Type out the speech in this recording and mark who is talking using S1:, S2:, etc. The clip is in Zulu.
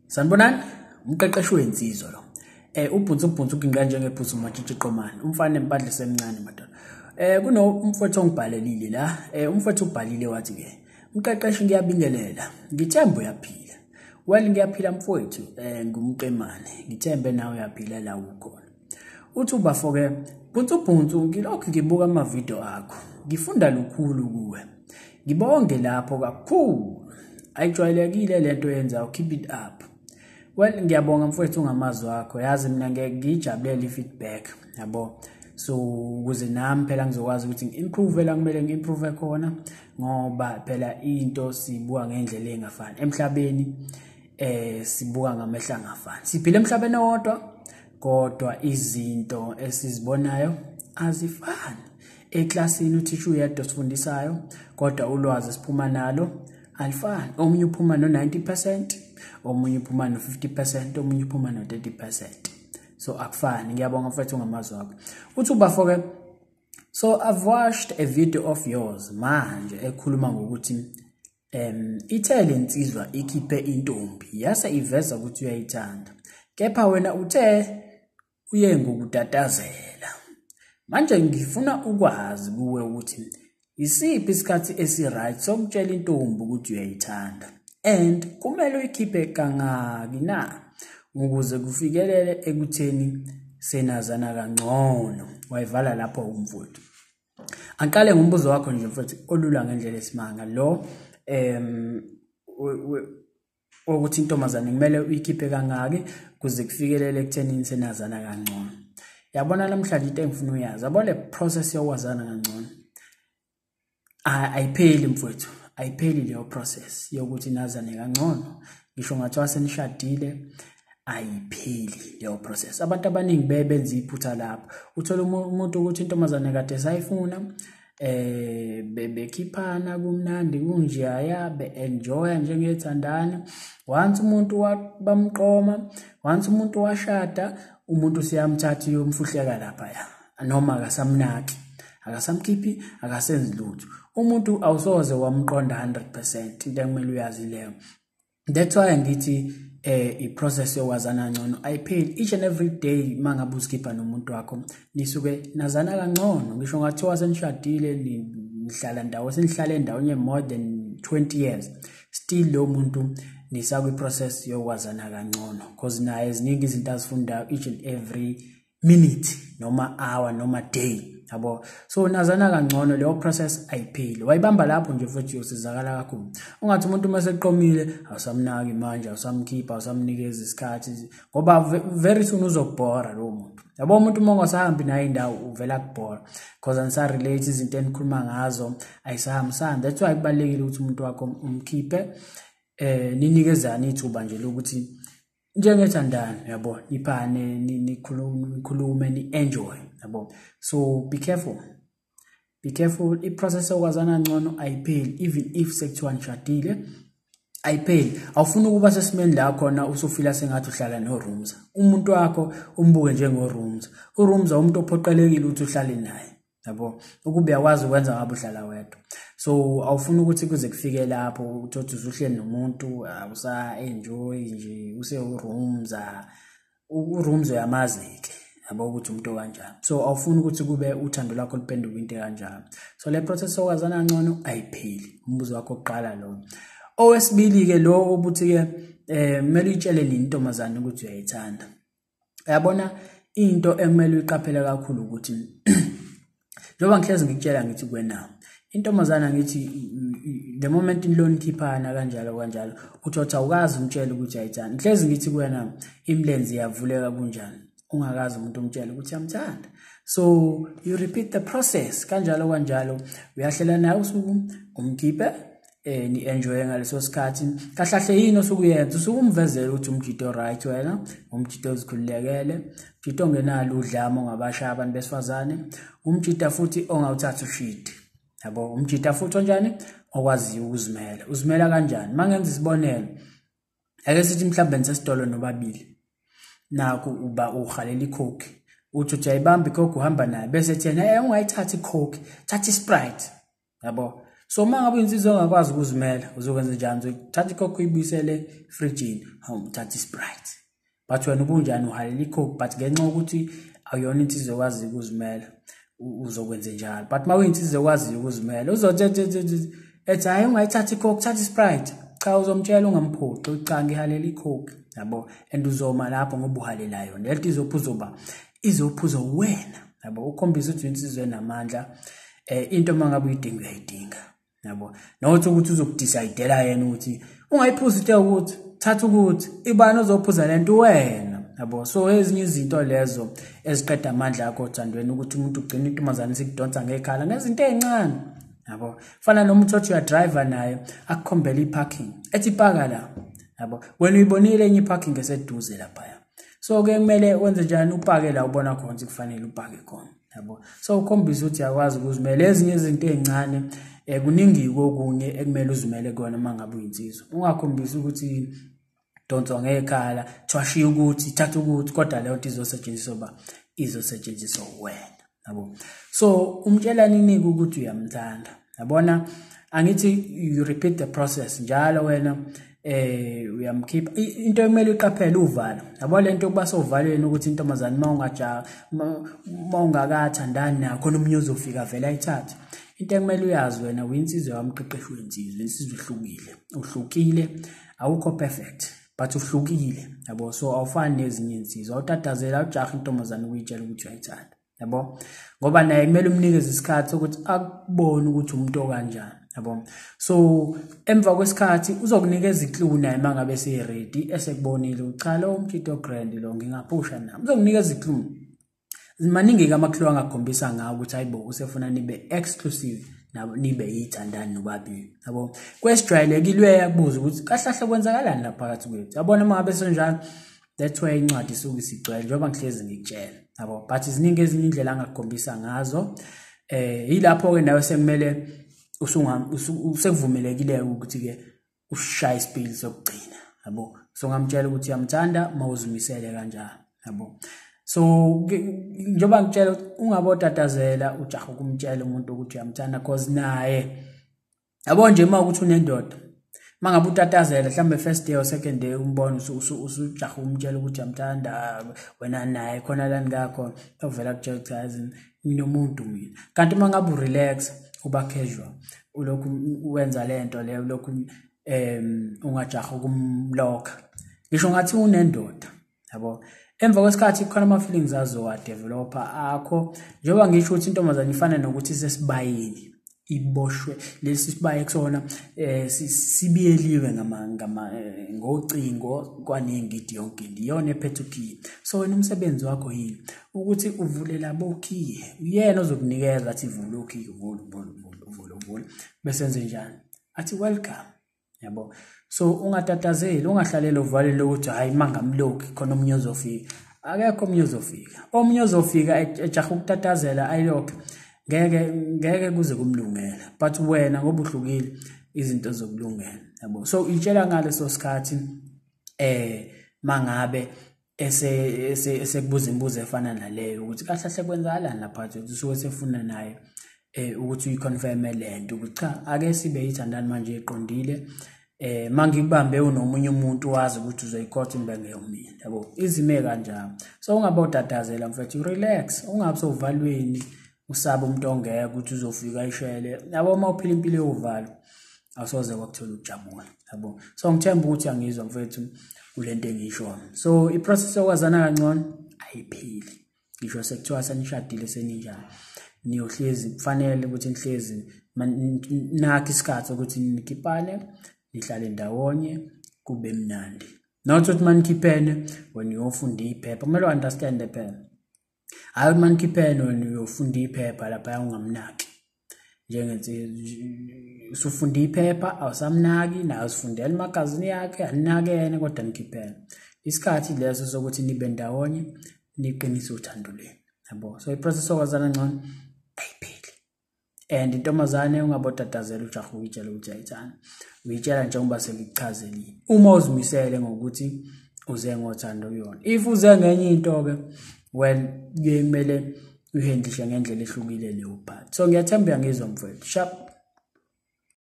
S1: Sanibonani, umqeqeshi wensizwa lo. Ubhunsu ubhunsu uginqa njengebhunsu matshitshi qomane. Umfana empadla semncane madoda. Kuno umfowethu ongibhalelile la. Umfowethu ubhalile wathi ke, "Umqeqeshi ngiyabingelela. Ngithemba uyaphila." Well, ngiyaphila mfowethu, ngumqemane. Ngithembe nawe uyaphila la ukhona. Uthi ubafo ke, "Bhunsu bhunsu ngilokhu ngibuka ama video akho. Ngifunda lukhulu kuwe. Ngibonge lapho kakhulu. Ayijwayelekile lento yenzayo, keep it up." Well, ngiyabonga mfowethu ngamazwi akho. Yazi mina ngeke ngijabulele i-feedback, yabo. So ukuze nami phela ngizokwazi ukuthi ngi-improve la kumele ngi-improve khona, ngoba phela into sibuka ngendlela engafani emhlabeni, sibuka ngamehlo angafani. Siphila emhlabeni owodwa, kodwa izinto esizibonayo azifani. Eklasini uthisha uyedwa osifundisayo, kodwa ulwazi esiphuma nalo alifani. Omunye uphuma no-90%, omunye uphuma no-50%, omunye uphuma no-30%. So akufani. Ngiyabonga mfethu ngamazwi akho. Uthi ubafo ke, "So I've watched a video of yours manje ekhuluma ngokuthi ithe lensizwa ikhiphe intombi yase iveza ukuthi uyayithanda, kepha wena uthe uye ngokutatazela. Manje ngifuna ukwazi kuwe ukuthi isiphi isikhathi esi-right sokutshela intombi ukuthi uyayithanda, and kumele uyikhiphe kangaki na ukuze kufikelele ekutheni senazana kangcono." Wayivala lapho umfowethu. Angiqale ngombuzo wakho nje mfowethu olula ngendlela esimanga lo, ukuthi intombazane kumele uyikhiphe kangaki kuze kufikelele ekuthenini senazana kangcono. Yabona namhlanje into engifuna uyazi, yabo le process yokwazana kangcono ayipheli mfowethu, ayipheli leyo process yokuthi nazane kangcono. Ngisho ngathiwa senishadile, ayipheli leyo process. Abantu abaningi bebenza iphutha lapho. Uthola umuntu ukuthi intombazane kade sayifuna, bekhiphana kumnandi kunjeyaya, be-enjoya njengethandana. Once umuntu bamqoma, once umuntu washada, umuntu siyamthatha uyomfuhleka laphaya, noma akasamnaki, akasamkhiphi, akasenzi lutho. Umuntu awusoze wamqonda 100%, into ekumele uyazi leyo. That's why ngithi i-process yokwazana ngcono ayipheli. Each and every day mangabe usikhipha nomuntu wakho, nisuke nazana kangcono. Ngisho ngathiwa senishadile, nihlala ndawo, senihlale ndawonye more than 20 years, still lo muntu nisakwi-process yokwazana kangcono, because naye ziningi izinto azifundayo each and every minute noma hour noma day, yabo. So nazana kangcono, leyo process ayipheli. Wayibamba lapho nje futhi uyosizakala kakhulu. Ungathi umuntu uma seqomile awusamnaki manje, awusamkhipha, awusamnikeza isikhathi, ngoba very soon uzokubhora lowo muntu, yabo. Umuntu uma ungasahambi naye indawo uvela kubhora, because anisarelate, izinto enikhuluma ngazo ayisahambisani. That's why kubalulekile ukuthi umuntu wakho umkhiphe, ninikezane ithuba nje lokuthi njengethandana, yabo, niphane, nikhulume, ni-enjoy, yabo. So be careful, be careful. I-process yokwazana ngcono ayipheli, even if sekuthiwa nishadile, ayipheli. Awufuni ukuba sesimeni la khona usufila sengathi uhlala no-roomza. Umuntu wakho umbuke njengo-roomza. U-roomza umuntu ophoqelekile ukuthi uhlale naye, yabo, ukube uyakwazi ukwenza ngabe uhlala wedwa. So awufuni ukuthi kuze kufike lapho uthi usuhleli nomuntu awusa-enjoy nje, use-roomza. U-roomza uyamazi-ke, yabo, ukuthi umuntu okanjani. So awufuni ukuthi kube uthando lwakho luphenduke into ekanjalo. So le process yokwazana ngcono ayipheli. Umbuzo wakho oqala lo. Owesibili-ke lo obuthi-ke, kumele uyitshele nini intombazane ukuthi uyayithanda. Uyabona into ekumele uyiqaphele kakhulu ukuthi njengoba ngihlezi ngikutshela ngithi kuwena intombazana, ngithi the moment nilokhu nikhiphana kanjalo kanjalo, uthi uthi awukazi umtshele ukuthi uyayithanda. Ngihlezi ngithi kuwena imilenze iyavuleka kunjani ungakazi umuntu umtshele ukuthi uyamthanda. So you repeat the process kanjalo kanjalo, uyahlela naye usuku, umkhiphe, ni-enjoye ngaleso sikhathi. Kahle kahle yini osuke uyenza? Usuke umvezela ukuthi umjito right wena, umjito ozikhululekele, umjito ongenalo udlame ongabashaya abantu besifazane, umjita futhi ongawuthatha ushidi, yabo, umjita futhi onjani okwaziyo ukuzimela. Uzimela kanjani? Mangenza isibonelo, ake sithi mhlawumbe nisesitolo nobabili, nakho uba uhalela iCoke, uthi uthi ayibamba iCoke, uhamba naye, bese ethi yena, "Ungayithathi iCoke, thatha iSprite," yabo. So uma ngabe insizwa ongakwazi ukuzimela, uzokwenza njani? Uzothatha iCoke uyibuyisele efrijini, uthatha iSprite. But wena ubunjani, uhalela iCoke, but ngenxa yokuthi awuyona insizwa ekwaziyo ukuzimela, uzokwenza njalo. But uma uyinsizwa ekwaziyo ukuzimela, uzothi ethi hhayi ungayithatha iCoke, thatha iSprite. Cha, uzomtshela ungamphoxi, cha ngihalela iCoke, yabo. And uzoma lapho ngoba uhalela yona. Lento izophuza izophuza wena, yabo. Ukhombisa ukuthi insizwa enamandla, into uma ngabe uyidinga uyayidinga, yabo. Not ukuthi uzokudecide-ela yena ukuthi ungayiphuza into ukuthi thatha ukuthi ibani ozophuza lento wena, yabo. So ezinye izinto lezo eziqeda amandla akho othandweni, ukuthi umuntu ugcina intombazane isikudonsa ngekhala ngezinto ey'ncane, yabo. Fana noma uthi uyadriver naye akukhombele i-parking, ethi paka la, yabo. Wena uyibonile enye i-parking eseduze laphaya. So-ke kumele wenze njani? Upake la ubona khona ukuthi kufanele upake khona, yabo. So ukhombisa ukuthi uyakwazi ukuzimela. Ezinye izinto ey'ncane, kuningi kokunye ekumele uzimele kona uma ngabe uyinsizwa. Ungakhombisi ukuthi donswa ngekhala, kuthiwa shiya ukuthi, thatha ukuthi, kodwa leyo nto izosetshenziswa ba izosetshenziswa wena, yabo. So umtshela nini ukuthi uyamthanda? Yabona, angithi you repeat the process njalo wena, uyamkhipha. Into ekumele uyiqaphele uvalo, yabo, lento yokuba sovalweni ukuthi intombazane uma ungakathandani nayo khona omunye uzofika vele ayithathe. Into ekumele uyazi wena, uyinsizwa yamqeqeshi wensizwa, insizwa ihlukile, uhlukile, awukho perfect but uhlukile, yabo. So awufani nezinye insizwa, awutatazela, awujaha intombazane ukuyitshela ukuthi uyayithanda, yabo, ngoba naye kumele umnikeze isikhathi sokuthi akubone ukuthi umuntu okanjani, yabo. So emva kwesikhathi uzokunikeza i-clue naye uma ngabe ese-ready, esekubonile ukuthi cha, lo umtshito grand lo, ngingaphusha nami, uzokunikeza i-clue. Maningi-ke ama-clue angakukhombisa ngawo ukuthi hayibo, usefuna nibe exclusive, nibe yithandani nobabili, yabo. Kwesijwayelekile uyakubuza ukuthi kahle kahle kwenzakalani la phakathi kwethu, yabona. Uma ngabe senjalo, that's why incwadi isuke isigcwele, njengoba ngihlezi ngikutshela, yabo. But ziningi ezinye indlela angakukhombisa ngazo. Yilapho-ke nawe sekumele usekuvumelekile ukuthi-ke ushaye isipili sokugcina, yabo. So ngamtshela ukuthi uyamthanda uma uzimisele kanjalo, yabo. So njengoba ngitshela, ungabotatazela ujaha ukumtshela umuntu ukuthi uyamthanda, cause naye, yabo nje, uma ukuthi unendoda, uma ngabe utatazela mhlawumbe first day or second day umbona usujaha umtshela ukuthi uyamthanda, wena naye khona la ngakhona uvela kutshela ukuthi yazi nginomuntu mina. Kanti uma ngabe urelax, uba casual, ulokhu wenza lento leyo, ulokhu ungajaha ukumlokha ngisho ngathi unendoda, yabo, emva kwesikhathi kukhona ama-feelings azowadevelopa akho. Njengoba ngisho ukuthi intombazane ifana nokuthi isesibayeni, iboshwe lesi sibaye kusona, sibiyeliwe ngama ngama ngocingo kwanengidi yonke into, iyona ephethe ukhiye. So wena umsebenzi wakho yini? Ukuthi uvule labo ukhiye, uyena ozokunikeza, athi vula ukhiye, vula, vula, vula, vula, vula, bese enze njani? Athi welcome, yabo. So ungatatazeli, ungahlaleli uvalele ukuthi hayi, mangamlokhi khona omunye ozofika. Akekho omunye ozofika. Omunye ozofika ejaha ukutatazela ayilokho, ngeke kuze kumlungela, but wena ngoba uhlukile izinto zokulungela, yabo. So itshela ngaleso sikhathi mangabe ese esekubuza imibuzo efana naleyo ukuthi kahle kahle kwenzakalani lapha, usuke sefuna naye ukuthi uyiconfirm lento ukuthi cha, ake sibe yithandani manje eqondile, mangikubambe unomunye umuntu wazi ukuthi uzoyikhotha imbenge yomina, yabo. Izime kanjalo. So ungabe utatazela mfethu, relax, ungabe sowuvalweni usaba umuntu ongekho ukuthi uzofika ayishele, yabo. Uma uphila impilo yovalo awusoze wakuthola ukujabula, yabo. So ngithemba ukuthi angizwa mfethu kulento engiyishoyo. So iprocess yokwazana kangcono ayipheli, ngisho sekuthiwa senishadile seninjani, niyohlezi kufanele ukuthi nihlezi nakho isikhathi ukuthi nikhiphane, nihlale ndawonye, kube mnandi. Not ukuthi manikhiphene wena uyofunda iphepha, kumele u-understand phela, hhayi ukuthi manikhiphene wena uyofunda iphepha lapha ungamnaki usufunda iphepha awusamnaki, naye usifundela imagazini yakhe, aninakene, kodwa nikhiphene. Isikhathi leso sokuthi nibe ndawonye, niqinise uthando lwenu, yabo. So iprocess yokwazana ngcono ayipheli. And intombazane ungabotatazela ujaha ukuyitshela ukuthi uyayithanda, uyitshela njengoba sengikuchazelile, uma uzimisele ngokuthi uze ngothando kuyona. If uze ngenye into-ke, well, kuye kumele uyihandlishe ngendlela ehlukile leyo part. So ngiyathemba uyangizwa mfowethu. Sharp.